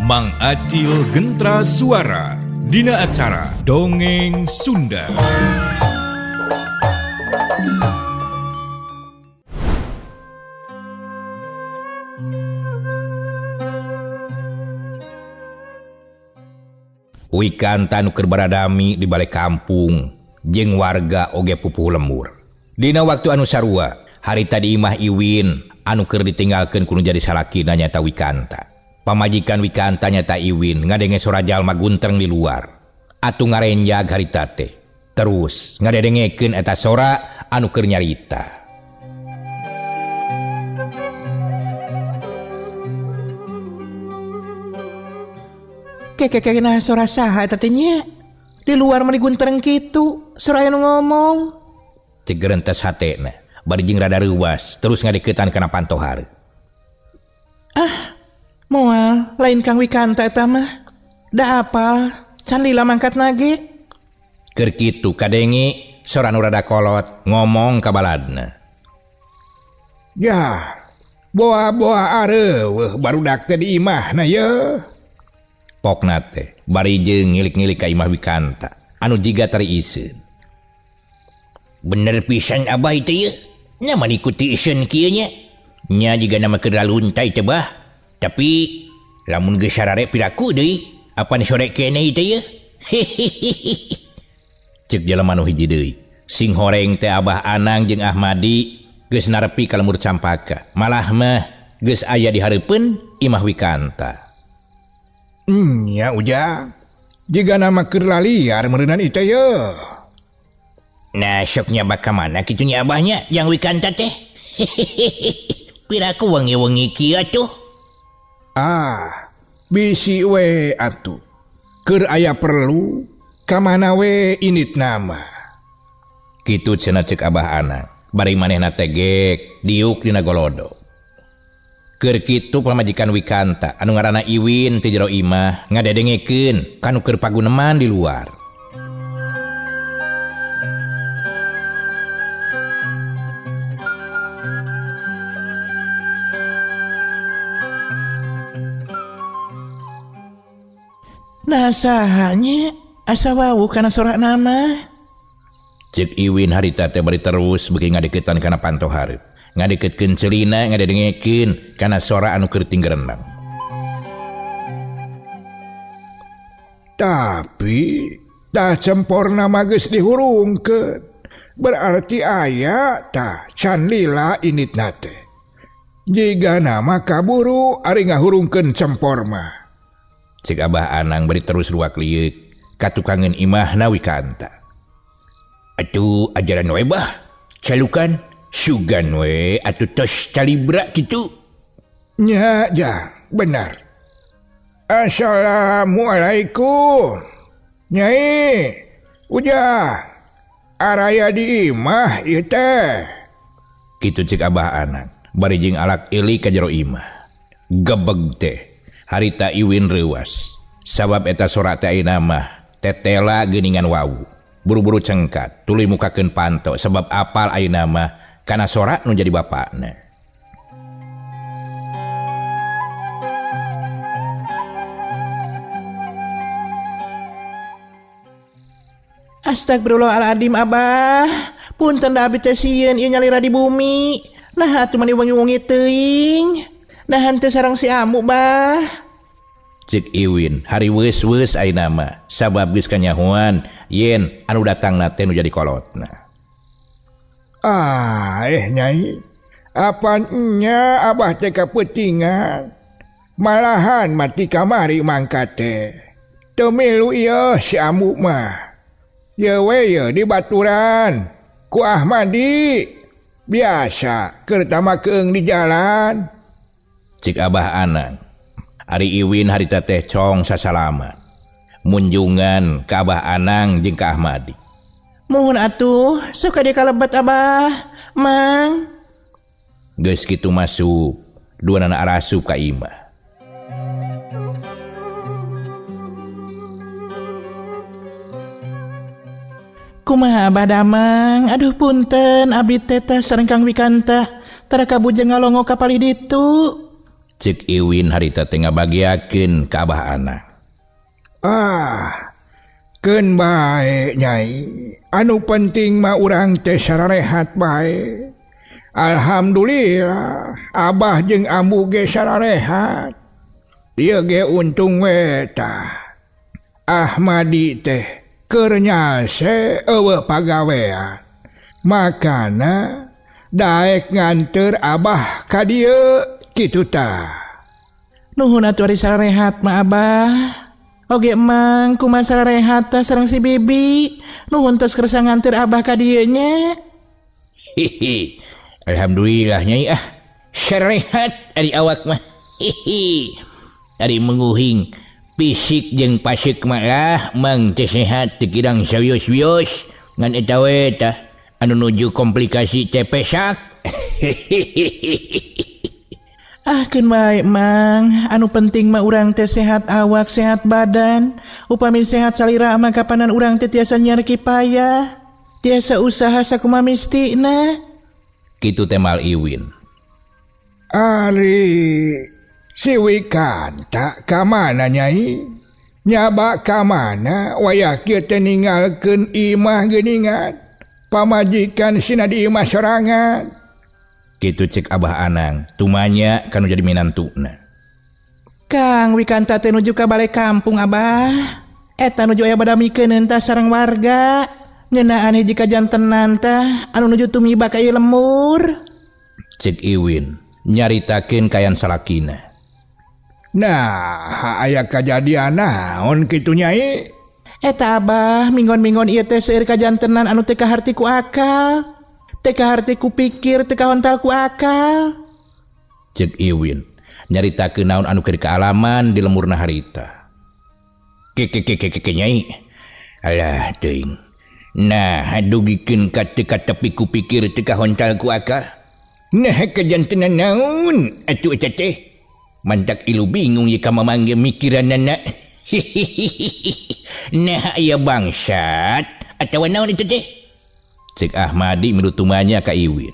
Mang Acil Gentra Suara Dina acara Dongeng Sunda. Wikanta nu keur baradami di balik kampung jeung warga oge pupuh lembur. Dina waktu anu sarua harita di imah Iwin anu keur ditinggalkeun ku nu jadi salakina nyaeta Wikanta. Pamajikan Wikanta nyaeta Iwin ngadenge sora jalma guntreng di luar. Atuh ngarenjag harita teh. Terus ngadedengekeun eta sora anu keur nyarita. Keke nah sora saha eta teh nya? Di luar mah diguntreng kitu, sora aya nu ngomong. Cek gerentes hatena, bari jeung rada reuwas, terus ngadeukeutan kana panto hareup. Ah, moal lain Kang Wikanta eta mah. Da apal, can lila mangkat nage. Keur kitu kadenge sora nu rada kolot ngomong ka baladna. Yah, boa-boa areuweuh barudak teh di imahna yeuh. Pokna teh bari jeung ngilik-ngilik ka imah Wikanta anu jiga tari iseun. Bener pisan abah itu yeuh. Nya mah ikuti iseun kieu nya. Nya jiga nama keur laluntai teh bah. Tapi lamun geus sarare piraku deui apan sore keneh teh yeuh. Ceuk jelema nu hiji deui. Sing horeng teh Abah Anang jeung Ahmadi geus narepi ka lembur Campaka. Malah mah geus aya di hareupeun imah Wikanta. Nya Ujang, jiga nama keur laliar meureunan ieu teh yeuh. Nah sok nya baka mana kitu nya abahnya jang Wikanta teh. Piraku wengi-wengi kieu atuh. Ah, bisi we atuh. Keur aya perlu ka mana we indit nama. Kitu cenah ceuk Abah Anang, bari manehna teh gek diuk dina golodo. Keur kitu pamajikan Wikanta anu ngaranna Iwin ti jero imah ngadedengekeun kanu keur paguneman di luar. Nah saha nya asa wawuh kana sorak nama. Ceuk Iwin harita teh bari terus beuki ngadeukeutan kana panto hareup. Ngadeuketkeun celina ngadedengekeun kana sora anu keur tinggerenang. Tapi tah cemporna mah geus dihurungkeun. Berarti aya tah can lila inditna teh. Jiga nama kaburu ari ngahurungkeun cempor mah. Ceuk Abah Anang bari terus ruak lieuk katukangeun imahna Wikanta. Atuh ajaran we bah, calukan sugan we atuh tos calibra kitu. Nya ja, benar. Assalamualaikum. Nyai, Ujang, araya di imah ieu teh. Kitu ceuk Abah Anang bari jeung alak ilik ka jero imah. Gebeg teh harita Iwin reuwas. Sabab eta sora teh ayeuna mah tetela geuningan wawu. Buru-buru cengkat tuluy mukakeun panto sebab apal ayeuna mah kana sora nu jadi bapakna. Astagfirullahaladzim abah. Punten da abdi teh sieun ieu nyalira di bumi. Nah atuh mani wengi-wengi teuing. Nah henteu sareng si amu bah. Ceuk Iwin hari weus-weus ayeuna mah sabab geus kanyahoan yen anu datangna teh nu jadi kolotna. Ah, nyai, apan nya abah teh kapeutingan. Malahan mati kamari mangkat teh. Teu milu ieu si amu mah. Ye we ye di baturan ku Ahmadi. Biasa keur tamakeung di jalan. Cik Abah Anang. Ari Iwin harita teh cong sasalaman. Munjungan ka Abah Anang jeung ka Ahmadi. Muhun atuh, suka dia kalebat Abah. Mang. Geus kitu masuk, duanana arasup ka imah. Kumaha Abah Damang? Aduh punten, abdi teh teh sareng Kang Wikanta. Tara kabujeng ngalongo ka palih ditu. Cek Iwin harita teh ngabagiakeun ka Abah Anang. Ah, keun bae Nyai. Anu penting mah urang teh sararehat bae. Alhamdulillah, Abah jeung Ambu ge sararehat. Ieu ge untung we tah. Ahmadi teh keur nyalse eueuh pagawean. Makana daek nganter Abah ka dieu kitu tah. Nuhun atuh ari sararehat mah Abah. Oge Emang kumaha sararehat tah sareng si Bibi. Nuhun tos kersa nganter Abah ka dieu nya. Hihi. Alhamdulillah Nyai ah. Sarehat ari awak mah. Hihi. Ari menguhing fisik jeung pasik mah lah mang teu sehat teu kirang sawios-wios ngan eta we tah anu nuju komplikasi teh pesak. Ah keun bae Mang, anu penting mah urang teh sehat awak, sehat badan. Upami sehat salira mah kapanan urang teh tiasa nyiar kipayah. Tiasa usaha sakumaha mistina. Kitu teh mal Iwin. Ari si Wikanta ka mana Nyai? Nyaba ka mana wayah kieu teh ninggalkeun imah geuningan. Pamajikan sina di imah sorangan. Kitu cek Abah Anang, tumanya kanu jadi minantuna. Kang Wikanta teh nuju ka bale kampung Abah. Eta nuju aya badamikeun tah sareng warga. Ngeunaan hiji kajantenan tah anu nuju tumiba ka ieu lemur. Cek Iwin nyaritakeun kayan salakina. Nah, aya kajadian naon kitu Nyai? Eta Abah, minggon-minggon ieu teh seueur kajantenan anu teu kaharti ku akal. Teu kaharti ku pikir, teu kahontal ku akal. Cek Iwin nyaritakeun naon anu keur kaalaman di lemurna harita. Ke Nyai. Alah teuing. Nah, dugikeun ka teu katepi ku pikir teu kahontal ku akal. Nah, kajantenan naon atuh eta teh? Mantak ilu bingung ye ka mamang ge mikiranana. Nah, aya bangsat atawa naon itu teh? Cek Ahmadi milutumanya ka Iwin.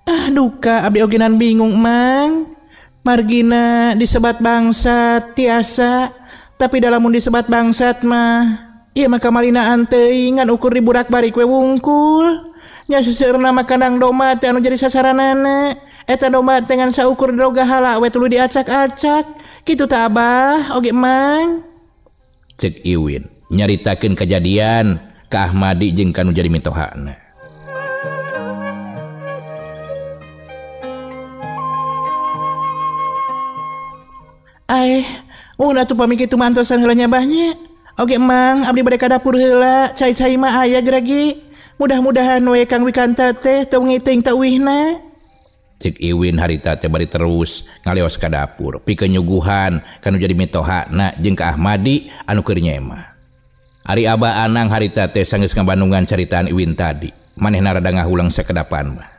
Ah duka abdi ogenan bingung Mang. Margina disebat bangsat tiasa, tapi dalam mun disebat bangsat mah ieu mah kamalinaan teuing ngan ukur diburak-barik we wungkul. Nya seseueurna mah kandang domba teh anu jadi sasaranana. Eta domba teh ngan saukur droga hala we tuluy diacak-acak. Kitu tah Abah oge Mang. Cek Iwin nyaritakeun kejadian ka Ahmadi jeung kanu jadi mitohana. Aeh, mun atuh pami kitu mah antosan heula nya Bah nya. Oge Mang, abdi bade ka dapur heula, cai-cai mah aya geragi. Mudah-mudahan we Kang Wikanta teh teu ngiting teu uihna. Cek Iwin harita teh bari terus ngaleos ka dapur pikeun nyuguhan kanu jadi mitohana jeung ka Ahmadi anu keur nyema. Ari Abah Anang harita teh sanggeus ngabandungan caritaan Iwin tadi. Manehna rada ngahulang sakedapan mah.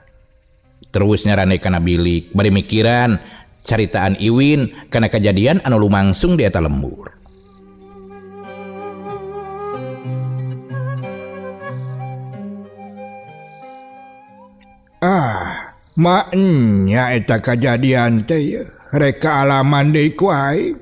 Terus nyarane kana bilik bari mikiran caritaan Iwin kana kejadian anu lumangsung di eta lembur. Ah, maknya eta kajadian teh reka alaman deui ku aing.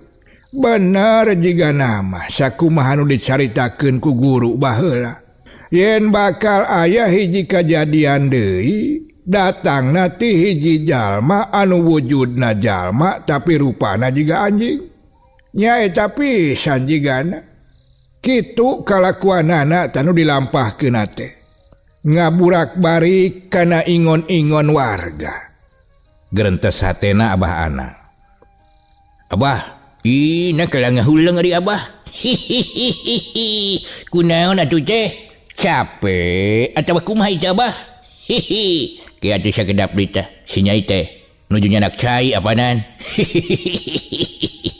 Bener jiga nama sakumaha nu dicaritakeun ku guru baheula. Yen bakal aya hiji kajadian deui, datangna ti hiji jalma anu wujudna jalma tapi rupana jiga anjing. Nya eta pisan jigana. Kitu kalakuanana tanu dilampahkeun teh. Ngaburak-barik kana ingon-ingon warga. Gerentes hatena Abah Anang. Abah, ina kalah ngahuleung ari Abah. Hihihihi. Kunaon atuh teh? Capek atawa kumaha itu Abah? Hihi. Kieu atuh sakedap deui tah si Nyai teh nuju nyanak cai apanan. Hihihihi.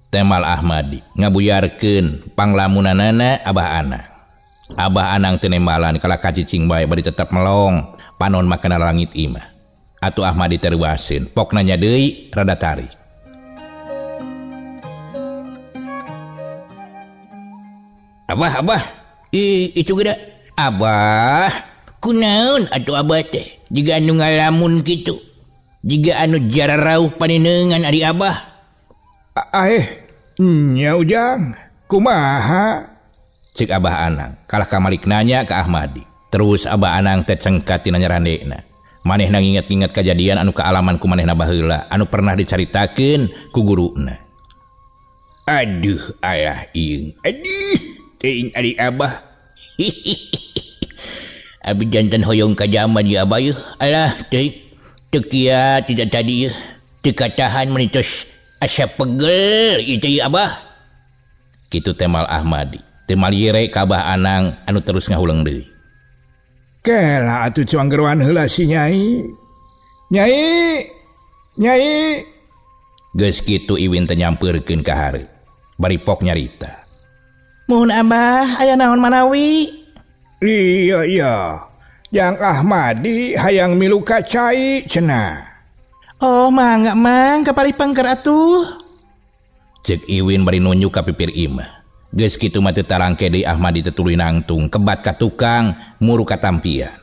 Temal Ahmadi ngabuyarkeun panglamunanana Abah Anang. Abah Anang teu nembalan kalah kacicing bae bari tetep melong panon makana langit imah. Atuh Ahmadi teh reuaseun, pokna nya deui rada tarik. Abah, abah, itu geura. Abah, kunaon atuh abah teh jiga anu ngalamun kitu. Jiga anu jararauh paninengan ari Abah. Nya Ujang, kumaha? Cek Abah Anang, kalah kamalik nanya ke Ahmadi. Terus Abah Anang teh cengkat tina nyarandena. Manehna nginget-nginget kejadian anu kaalaman ku manehna baheula anu pernah dicaritakeun ku guruna. Aduh ayah ieung. Aduh, teuing ari Abah. Abi jantan hoyong ka zaman ye Abah yeuh. Alah teuing. Teu kia tidak tadi yeuh. Teu katahan meuni tos asa pegel ieu teh Abah. Kitu temal Ahmadi. Temal yere ka Abah Anang anu terus ngahuleng deui. Kela atuh cuang geroan heula si Nyai. Nyai. Nyai. Geus kitu Iwin teh nyampeurkeun ka hareup. Bari pok nyarita. Muhun Abah, aya naon manawi? Iya iya. Yang Ahmadi hayang milu ka cai cenah. Oh mangga mang kapalih pengker atuh. Cek Iwin bari nunjuk ka pipir imah. Geus kitu mah teu tarangke deui Ahmadi teh tuluy nangtung kebat ka tukang muru katampian.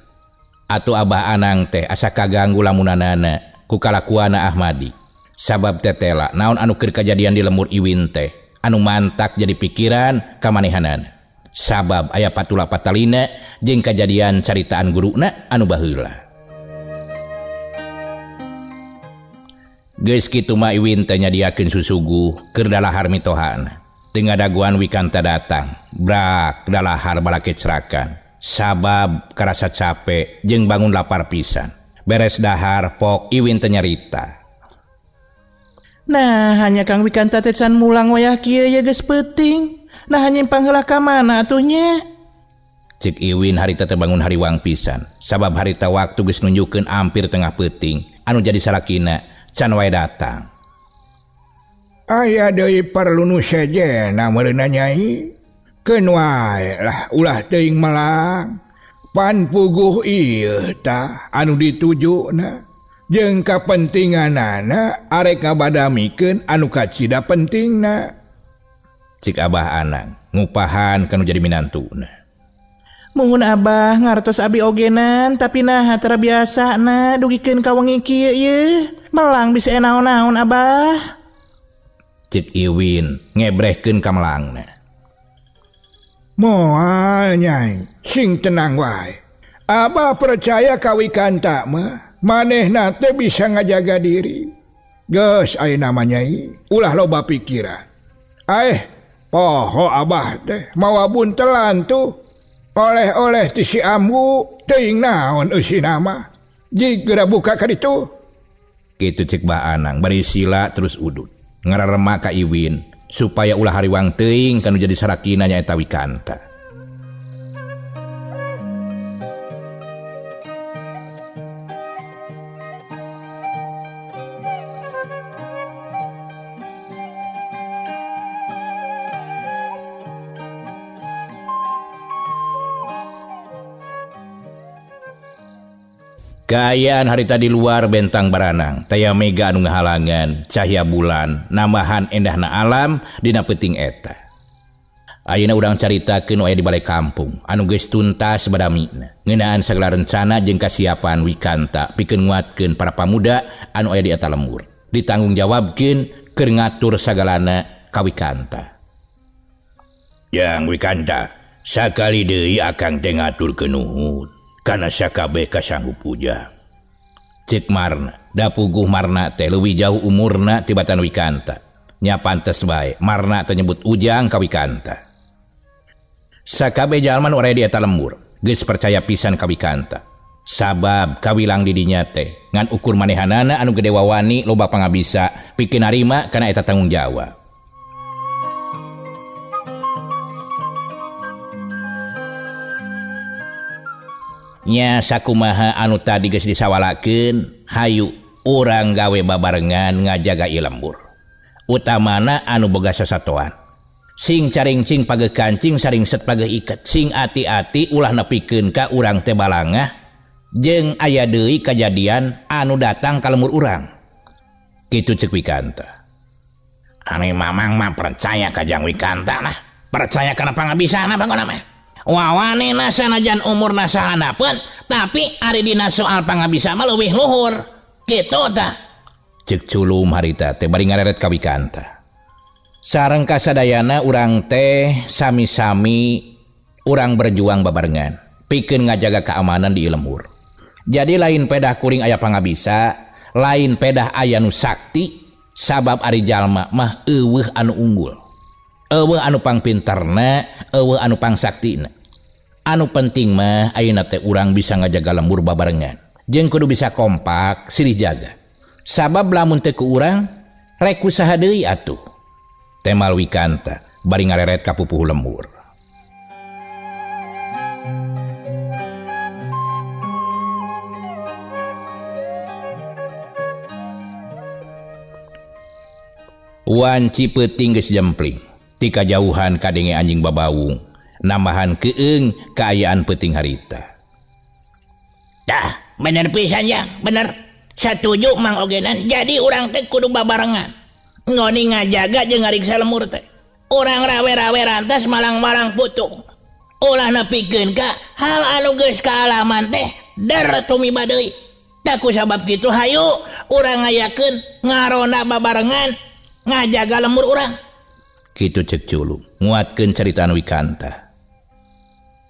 Atuh Abah Anang teh asa kaganggu lamunanana ku kalakuana Ahmadi. Sabab tetela naon anu keur kajadian di lembur Iwin teh anu mantak jadi pikiran ka manehanana. Sabab aya patula patalina jeung kajadian caritaan guruna anu baheula. Geus kitu mah Iwin teh nyadiakeun susuguh keur dalahar mitohana. Teu ngadaguan Wikanta datang, brak dalahar balake cerakan. Sabab karasa capek jeung bangun lapar pisan. Beres dahar pok Iwin teh nyarita. Nah, hanya Kang Wikanta teh can mulang wayah kieu ye geus peuting. Nah nyimpang heula ka mana atuh nya? Cek Iwin harita teh bangun hariwang pisan. Sabab harita waktu geus nunjukkeun ampir tengah peuting anu jadi salakina can wae datang. Aya deui perlu nu sejenna meureunna Nyai. Keun wae lah ulah teuing melang. Pan puguh ieu tah anu ditujuna jeung kapentinganana arek ngabadamikeun anu kacida pentingna. Cik Abah Anang ngupahan kanu jadi minantuna. Muhun Abah ngartos abi ogenan tapi nah tara biasana dugikeun ka wengi kieu ieu. Melang bisa naon-naon Abah. Cik Iwin ngebrehkeun ka melangna. Moal Nyai, sing tenang wae. Abah percaya ka Wikanta mah manehna teh bisa ngajaga diri. Geus ayeuna mah Nyai, ulah loba pikiran. Aeh, poho Abah teh mawa buntelan tuh. Oleh-oleh ti si Ambu teuing naon eusina mah. Jig geura buka ka ditu. Kitu cek Bah Anang bari sila terus udut. Ngararema ka Iwin supaya ulah hariwang teuing kanu jadi sarakina nyaeta Wikanta. Kaayaan harita di luar bentang baranang, taya mega anu ngahalangan, cahaya bulan, nambahan endahna alam dina peuting eta. Ayeuna urang caritakeun aya di balai kampung, anu geus tuntas badamina. Ngeunaan sagala rencana jeung kasiapan Wikanta pikeun nguatkeun para pamuda anu aya di eta lembur. Ditanggungjawabkeun keur ngatur sagalana ka Wikanta. Yang Wikanta, sakali deui akang teh ngaturkeun nuhun. Kana sakabeh kasanggup ujang. Cek Marna, da puguh Marna teh leuwih jauh umurna tibatan Wikanta. Nya pantes bae Marna teh nyebut ujang ka Wikanta. Sakabeh jalma nu aya di eta lembur geus percaya pisan ka Wikanta. Sabab kawilang di dinya teh ngan ukur manehanana anu gede wawani loba pangabisa pikeun narima kana eta tanggung jawab. Nya sakumaha anu tadi geus disawalakeun, hayu urang gawe babarengan ngajaga ieu lembur. Utamana anu boga sasatoan. Sing caringcing pageuh kancing saring set pageuh iket. Sing ati-ati ulah nepikeun ka urang teh balangah jeung aya deui kajadian anu datang ka lembur urang. Kitu ceuk Wikanta. Ane mamang mah percaya ka Jang Wikanta lah. Percaya kana pangabisana pangona mah. Wawane sanajan umurna sahandapeun, tapi ari dina soal pangabisa mah leuwih luhur. Kitu tah. Cek Culum harita teh bari ngareret ka Wikanta. Sareng kasadayana urang teh sami-sami urang berjuang babarengan pikeun ngajaga keamanan di lembur. Jadi lain pedah kuring aya pangabisa, lain pedah aya nu sakti, sabab ari jalma mah eueuh anu unggul. Eueuh anu pangpinterna, eueuh anu pangsaktina. Anu penting mah ayeuna teh urang bisa ngajaga lembur babarengan. Jeung kudu bisa kompak silih jaga. Sabab lamun teu ku urang rek ku saha deui atuh. Temal Wikanta bari ngareret ka pupuhu lembur. Wanci peuting geus jempling. Ti kajauhan kadenge anjing babawung, nambahan keung kaayaan peuting harita. Tah, bener pisan ya, bener. Satuju Mang Ogenan, jadi urang teh kudu babarengan. Ngoni ngajaga jeung ngariksa lemur teh. Urang rawe-rawe rantas malang-malang putung. Ulah nepikeun ka hal anu geus kaalaman teh der tumiba deui. Tah ku sabab kitu hayu urang ngayakeun ngarona babarengan ngajaga lemur urang. Kitu cek Culum nguatkeun caritaan Wikanta.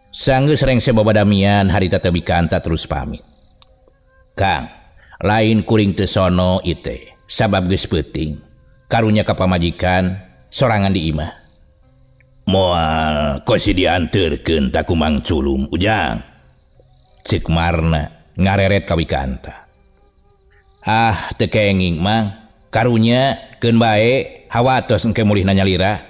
Sanggeus rengse babadamian harita teh Wikanta terus pamit. Kang, lain kuring teu sono ieu teh sabab geus peuting. Karunya ka pamajikan sorangan di imah. Moal kosi dianterkeun ta ku Mang Culum Ujang. Cek Marna ngareret ka Wikanta. Ah, teu kenging Mang. Karunya keun bae hawatos engke mulihna nyalira.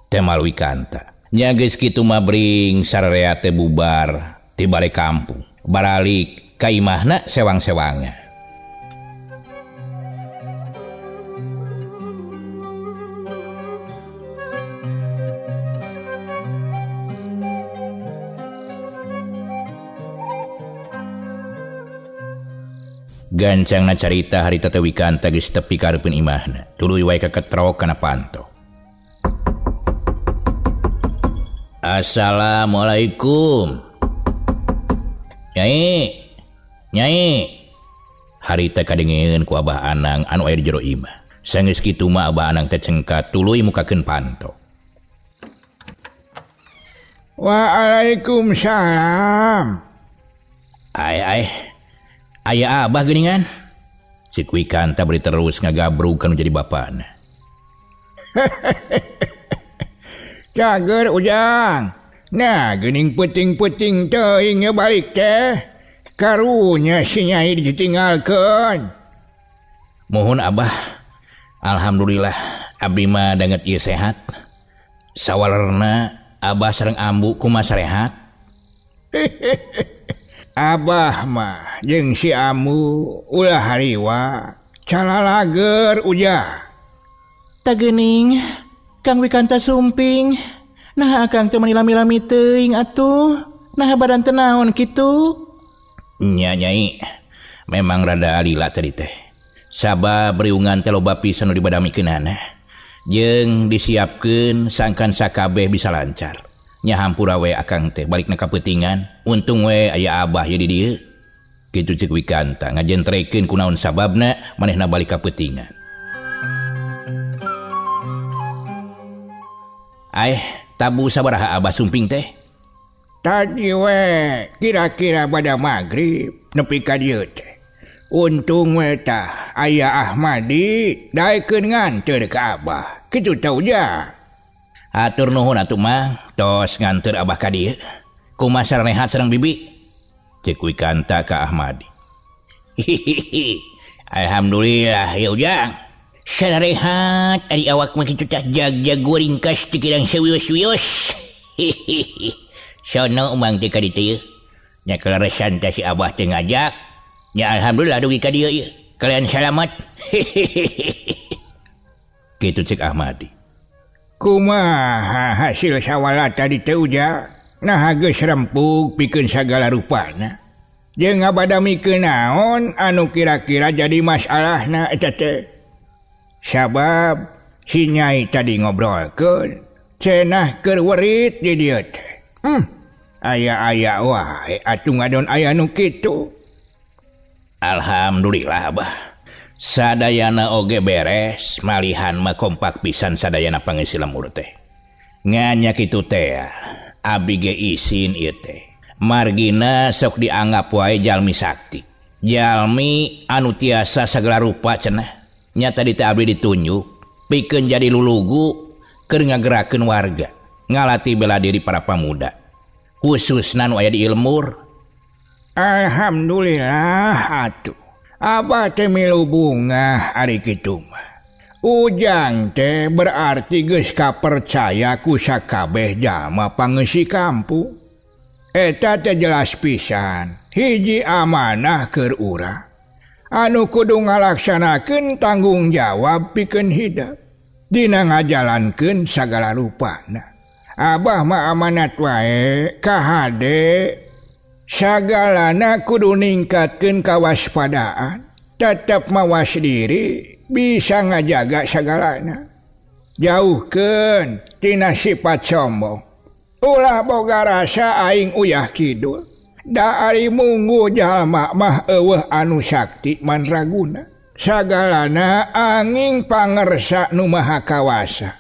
Temal Wikanta. Nya geus kitu mah bring sararea teh bubar ti bale kampung. Baralik ka imahna sewang-sewangna. Gancangna carita harita teh Wikanta geus tepi ka hareupeun imahna. Tuluy wae kaketrok kana panto. Assalamualaikum. Nyai. Nyai. Harita kadengeun ku Abah Anang anu aya di jero imah. Sanggeus kitu mah Abah Anang teh cengkat tuluy mukakeun panto. Waalaikumsalam. Ai ai. Aya Abah geuningan. Cik Wikanta bari terus ngagabrug kanu jadi bapana. Cager Ujang. Nah, geuning peuting-peuting teuing nya balik teh. Karunya si Nyai ditinggalkeun. Mohon Abah. Alhamdulillah abdi mah danget ieu sehat. Sawalerna Abah sareng ambu kumaha sarehat? Abah mah jeung si amu ulah hariwa calalager Ujang. Tah geuning Kang Wikanta sumping. Nah akang teh mani lami-lami teuing atuh. Nah badan teh naon kitu? Nya Nyai, memang rada alila tadi teh. Sabab riungan teh loba pisan nu dibadamikeunana. Jeung disiapkeun sangkan sakabeh bisa lancar. Nya hampura we akang teh balikna ka peutingan. Untung we aya Abah ye di dieu. Kitu cek Wikanta ngajentrekeun kunaon sababna manehna balik ka peutingan. Aih, tabu sabaraha Abah sumping teh? Tadi we kira-kira pada maghrib nepi ka dieu teh. Untung we tah aya Ahmadi daekeun nganteur ka Abah. Kitu teh Ujang. Atur nuhun atuh Mang, tos nganteur Abah ka dieu. Kumaha sarehat sareng bibi? Cek Wikanta ka Ahmadi. Hihihi. Alhamdulillah ya Ujang. Sarehat ari awak mah kitu tah jag-jag ringkas teu kirang sawios-wios. Hihihi. Sono Mang teh ka ditu ieu. Nya kaleresan teh si Abah teh ngajak. Nya alhamdulillah dugi ka dieu ieu. Kalian salamat. Hihihi. Kitu cek Ahmadi. Kumaha hasil sawala tadi teh Ujang? Nah geus rempug pikeun sagala rupana. Jeung ngabadamikeun naon anu kira-kira jadi masalahna eta teh. Sabab si Nyai tadi ngobrolkeun cenah keur werit di dieu teh. Aya-aya wae atuh ngadon aya nu kitu. Alhamdulillah Abah. Sadayana oge beres, malihan mah kompak pisan sadayana pangeusi lembur teh. Ngan nya kitu teh, abi ge isin ieu teh. Margina sok dianggap wae jalmi sakti. Jalmi anu tiasa sagala rupa cenah. Nya tadi teh abdi ditunjuk pikeun jadi lulugu keur ngagerakeun warga, ngalatih bela diri para pamuda. Khususna nu aya di lembur. Alhamdulillah atuh. Abah teh milu bungah ari kitu mah. Ujang teh berarti geus kapercaya ku sakabeh jalma pangeusi kampung. Eta teh jelas pisan, hiji amanah keur urang. Anu kudu ngalaksanakeun tanggung jawab pikeun hidep. Dina ngajalankeun sagala rupana. Abah mah amanat wae kahade sagalana kudu ningkatkeun kawaspadaan, tetep mawas diri, bisa ngajaga sagalana. Jauhkeun tina sifat sombong. Ulah boga rasa aing uyah kidul. Da ari munggu jalma mah eueuh anu sakti mandraguna. Sagalana angin pangersa nu maha kawasa.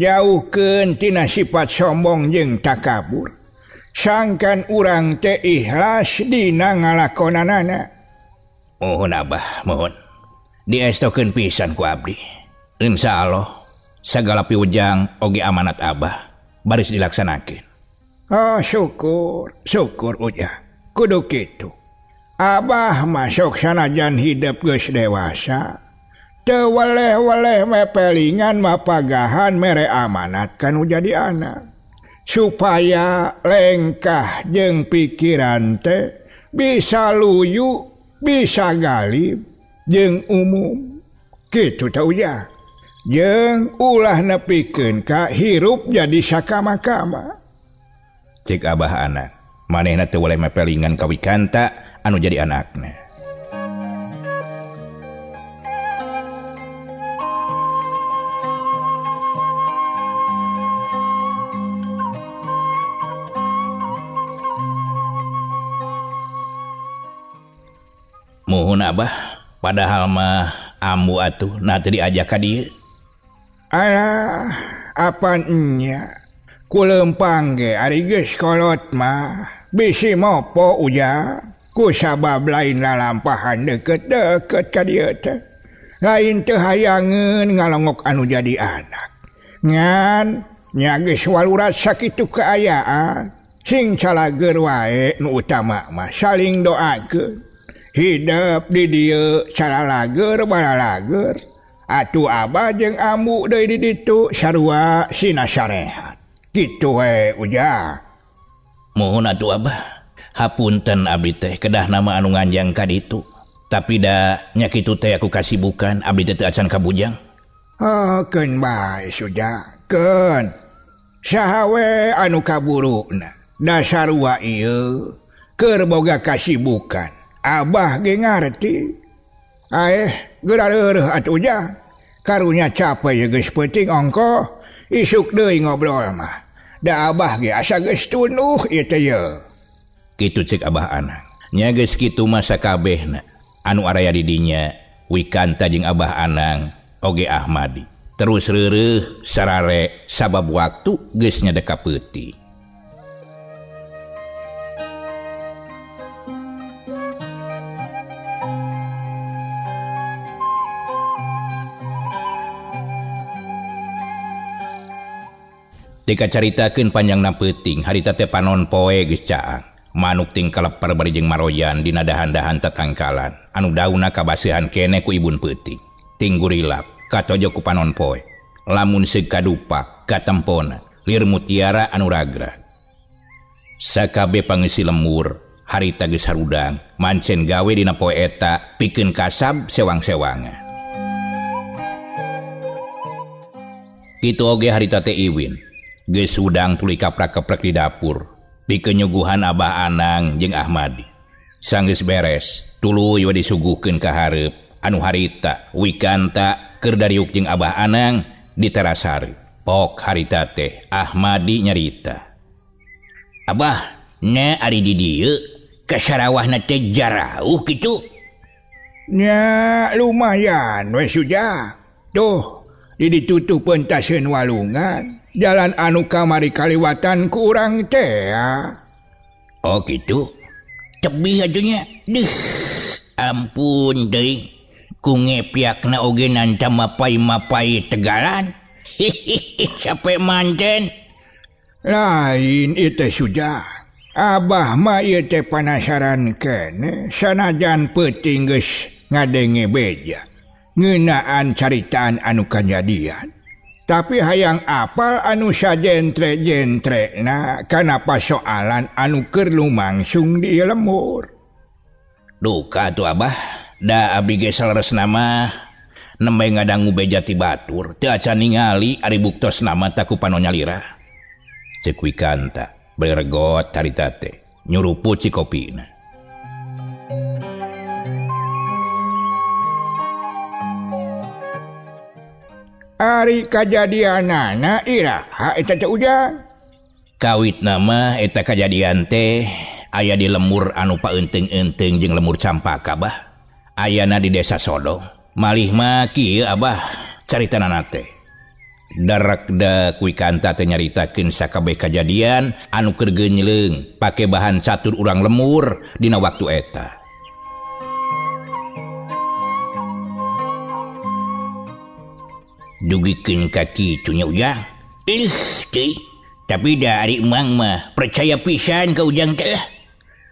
Jauhkeun tina sifat sombong jeung takabur. Sangkan urang teh ikhlas dina ngalakonanana. Mohon Abah, mohon. Diestokeun pisan ku abdi. Insyaallah sagala piujang oge amanat Abah baris dilaksanakeun. Oh, syukur, syukur ujang. Kudu kitu. Abah masuk sanajan hidup geus dewasa. Teu weleh-weleh mepelingan mapagahan mere amanat kanu jadi anak. Supaya lengkah jeung pikiran teh bisa luyu, bisa galib jeung umum. Kitu teh ujang. Jeung ulah nepikeun ka hirup jadi sakama-kama. Cek Abah anak, manehna teu weleh mepelingan ka Wikanta anu jadi anakna. Muhun Abah, padahal mah ambu atuh nah teu diajak ka dieu. Alah, apan nya? Kulempang ge ari geus kolot mah bisi mopo ujang. Ku sabab lain lalampahan deket-deket ka dieu teh. Lain teu hayangeun ngalongok anu jadi anak. Ngan nya geus walurat sakitu kaayaan. Sing calageur wae nu utama mah saling doakeun. Hidup di dieu calalager balalager. Atuh abah jeung ambu deui di ditu sarua sina sarehat. Kitu we ujang. Mohon atuh Abah. Hapunten abdi teh kedah nama anu nganjang ka ditu. Tapi da nya kitu teh aku kasibukan abdi teh teu acan kabujang. Oh, keun bae ujang. Keun. Saha we anu kaburukna? Da sarua ieu keur boga kasibukan. Abah ge ngarti. Aeh, geura reureuh atuh ujang. Karunya capek ye geus peuting ongkoh. Isuk deui ngobrol mah. Da abah ge asa geus tunduh ieu teh ye. Kitu cek Abah Anang. Nya geus kitu mah sakabehna. Anu araya di dinya Wikanta jeung Abah Anang oge Ahmadi. Terus reureuh sarare sabab waktu geus nyadeka peuting. Dika caritakeun panjangna peuting harita teh panon poe geus caang. Manuk ting kaleper bari jeung maroyan dina dahan-dahan tatangkalan anu daunna kabaseuhan keneh ku ibun peuting. Ting gurilap katojo ku panon poe. Lamun seug kadupak katempona lir mutiara anu ragrag. Sakabe pangeusi lembur harita geus harudang mancen gawe dina poe eta pikeun kasab sewang-sewangan. Kitu oge harita teh Iwin. Geus hudang tuluy kaprak-keprek di dapur pikeun nyuguhan Abah Anang jeung Ahmadi. Sanggeus beres tuluy we disuguhkeun ka hareup anu harita Wikanta keur dariuk jeung Abah Anang di teras hareup. Pok harita teh Ahmadi nyarita. Abah, nya ari di dieu ka Sarawahna teh jarauh kitu. Nya lumayan we Suja. Tuh di ditutup pentaseun walungan jalan anu kamari kaliwatan ku urang teh. Oh gitu. Tebih atunya. Dih. Ampun deui. Ku ngepiakna oge nanta mapai-mapai tegalan. Hihihi sampai manten. Lain ieu teh Suja. Abah mah ieu teh panasaran keneh sanajan peuting geus ngadenge beja ngeunaan caritaan anu kajadian. Tapi hayang apal anu sajentre-jentrekna kana pasoalan anu keur lumangsung di lembur. Duka tuh Abah, da abdi ge saleresna mah nembe ngadangu beja ti batur, teu acan ningali ari buktos nama taku pano nyalira. Ceuk Wikanta bari regot harita teh nyuruput si kopina. Ari kajadianana iraha eta teh Ujang? Kawit nama eta kajadian teh aya di lemur anu paeunteung-eunteung jeung lemur Campaka bah. Ayana di desa Sodong. Malih mah kieu Abah caritanana teh. Darakda Wikanta teh nyaritakeun sakabeh kajadian anu keur geunyeung pake bahan catur urang lemur dina waktu eta. Dugikeun ka kitu nya Ujang. Ih, teuy. Tapi da ari Mang mah percaya pisan ka Ujang teh lah.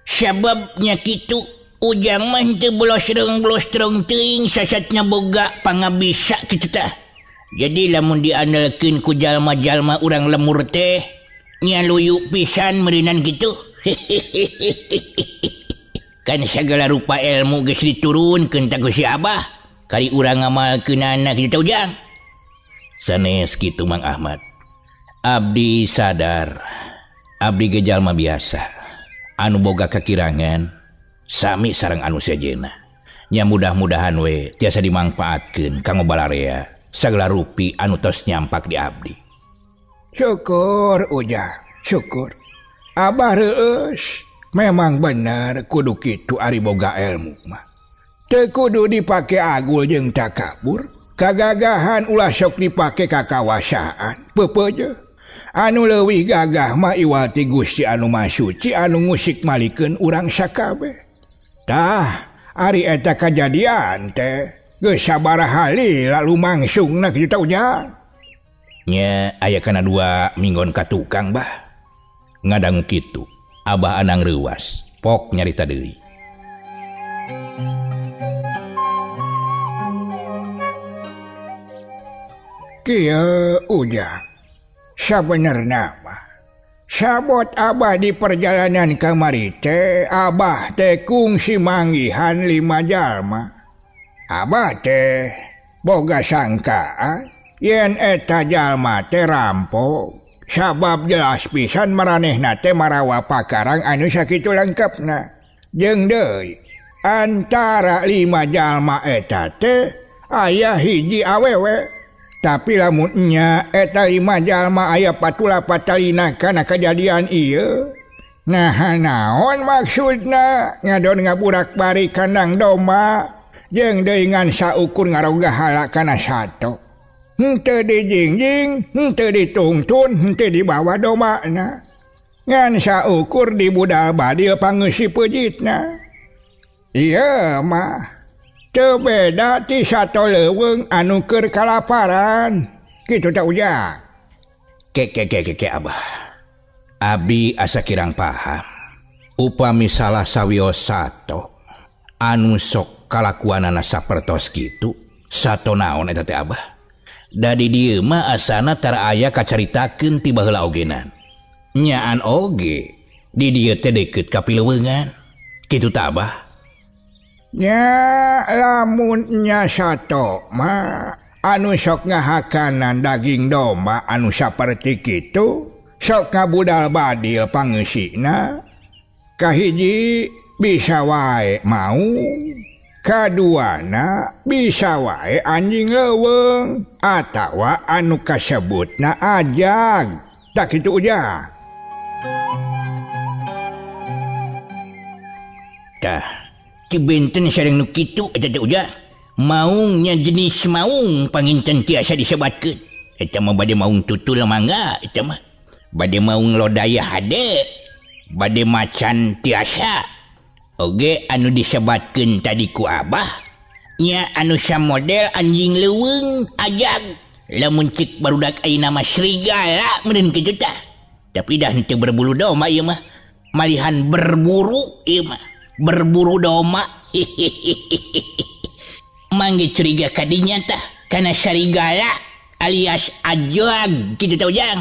Sababnya kitu Ujang mah henteu bolosreng-bolosreng teuing sasatna boga pangabisa kitu tah. Jadi lamun diandalkeun ku jalma-jalma urang lemur teh nya luyu pisan meureunan kitu. Kan sagala rupa ilmu geus diturunkeun tah ku si Abah. Kali urang ngamalkeunana kitu tah Ujang. Sanes kitu Mang Ahmad. Abdi sadar abdi ge jalma biasa anu boga kakirangan sami sareng anu sejenna. Nya mudah-mudahan we tiasa dimangpaatkeun kanggo balarea sagala rupi anu tos nyampak di abdi. Syukur Ujang, syukur. Abah reueus, memang bener kudu kitu ari boga ilmu mah. Teu kudu dipake agul jeung takabur. Kagagahan ulah sok dipake kakawasaan. Peupeujeuh. Anu leuwih gagah mah iwal ti Gusti anu Maha Suci anu ngusik malikeun urang sakabeh. Tah, ari eta kajadian teh geus sabaraha lila lumangsungna kitu tah Ujang. Nya aya kana 2 minggon ka tukang bah. Ngadangu kitu, Abah Anang reuwas, pok nyarita deui. Kieu Ujang, sabenerna mah sabot Abah di perjalanan kamari teh, Abah teh kungsi manggihan 5 jalma. Abah teh boga sangkaan yen eta jalma teh rampok, sabab jelas pisan maranehna teh marawa pakarang anu sakitu lengkapna. Jeung deui antara 5 jalma eta teh aya hiji awewe. Tapi lamun nya eta 5 jalma aya patula patalina kana kajadian ieu. Nah naon maksudna ngadon ngaburak-bari kandang domba jeung deui ngan saukur ngaroga hala kana sato. Henteu dijingjing, henteu ditungtun, henteu dibawa dombana. Ngan saukur dibudal badil pangeusi peujitna. Ieu mah teu beda ti sato leuweung anu keur kalaparan. Kitu teh Ujang. Ke ke ke ke ke Abah. Abdi asa kirang paham. Upami salah sawios sato anu sok kalakuanana sapertos kitu, sato naon eta teh Abah? Da di dieu mah asana tara aya kacaritakeun ti baheula ogenan. Nyaan oge di dieu teh deukeut ka pileuweungan. Kitu tah Abah. Nya lamun nya sato mah anu sok ngahakanan daging domba anu saperti kitu sok ngabudal badil pangeusina. Kahiji bisa wae mau, kaduana bisa wae anjing leuweung atawa anu kasebutna ajag. Tak kitu Ujang. Tah, Ti benten sareng nu kitu eta teh Ujang. Maungnya jenis maung panginten tiasa disebatkeun. Eta mah bade maung tutul mangga eta mah. Bade maung lodaya hade. Bade macan tiasa. Oge anu disebatkeun tadi ku Abah nya anu samodel anjing leuweung ajag. Lamun cik barudak ayeuna mah serigala meureun kitu tah. Tapi dah henteu berbulu domba ieu mah. Malihan berburu ieu mah. Berburu domba. Mangge curiga kadinya tah kana serigala alias ajag kitu tah Ujang.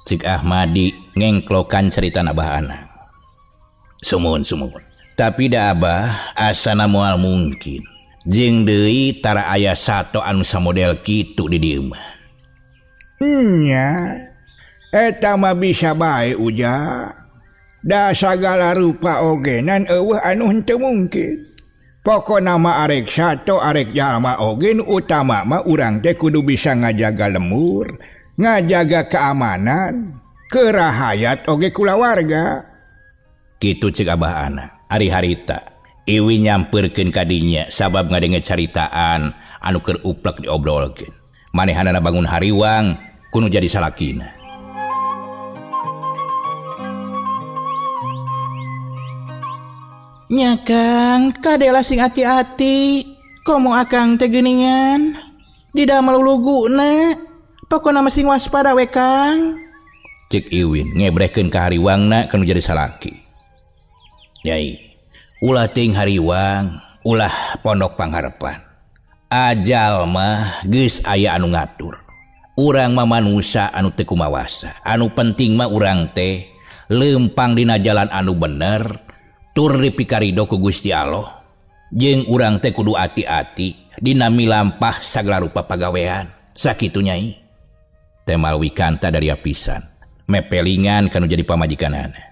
Cik Ahmadi ngengklokan cerita Abah Anang. Sumuhun sumuhun. Tapi da Abah asana moal mungkin. Jeung deui tara aya sato anu samodel kitu di dieu mah. Nya eta mah bisa bae Ujang. Da sagala rupa ogenan eueuh anu henteu mungkin. Pokona mah arek sato arek jalma oge nu utama mah urang teh kudu bisa ngajaga lemur, ngajaga keamanan, kerahayat oge kulawarga. Kitu cek Abah Anang. Ari harita Iwi nyamperkeun ka dinya sabab ngadenge caritaan anu keur uplek diobrolkeun. Manehanana bangun hariwang kudu jadi salakina. Nya Kang, kadela sing hati-hati. Komo akang teh geuningan. Di damel luluguna. Pokona mah sing waspada we Kang. Cek Iwin ngebrehkeun ka hariwangna kanu jadi salaki. Nyai, ulah ting hariwang, ulah pondok pangharepan. Ajal mah geus aya anu ngatur. Urang mah manusa anu teu kumawasa. Anu penting mah urang teh leumpang dina jalan anu bener. Tur dipikarido ku Gusti Allah. Jeung urang teh kudu ati-ati dina milampah sagala rupa pagawean. Sakitu Nyai. Temal wikanta dari apisan. Mepelingan kanu jadi pamajikanana.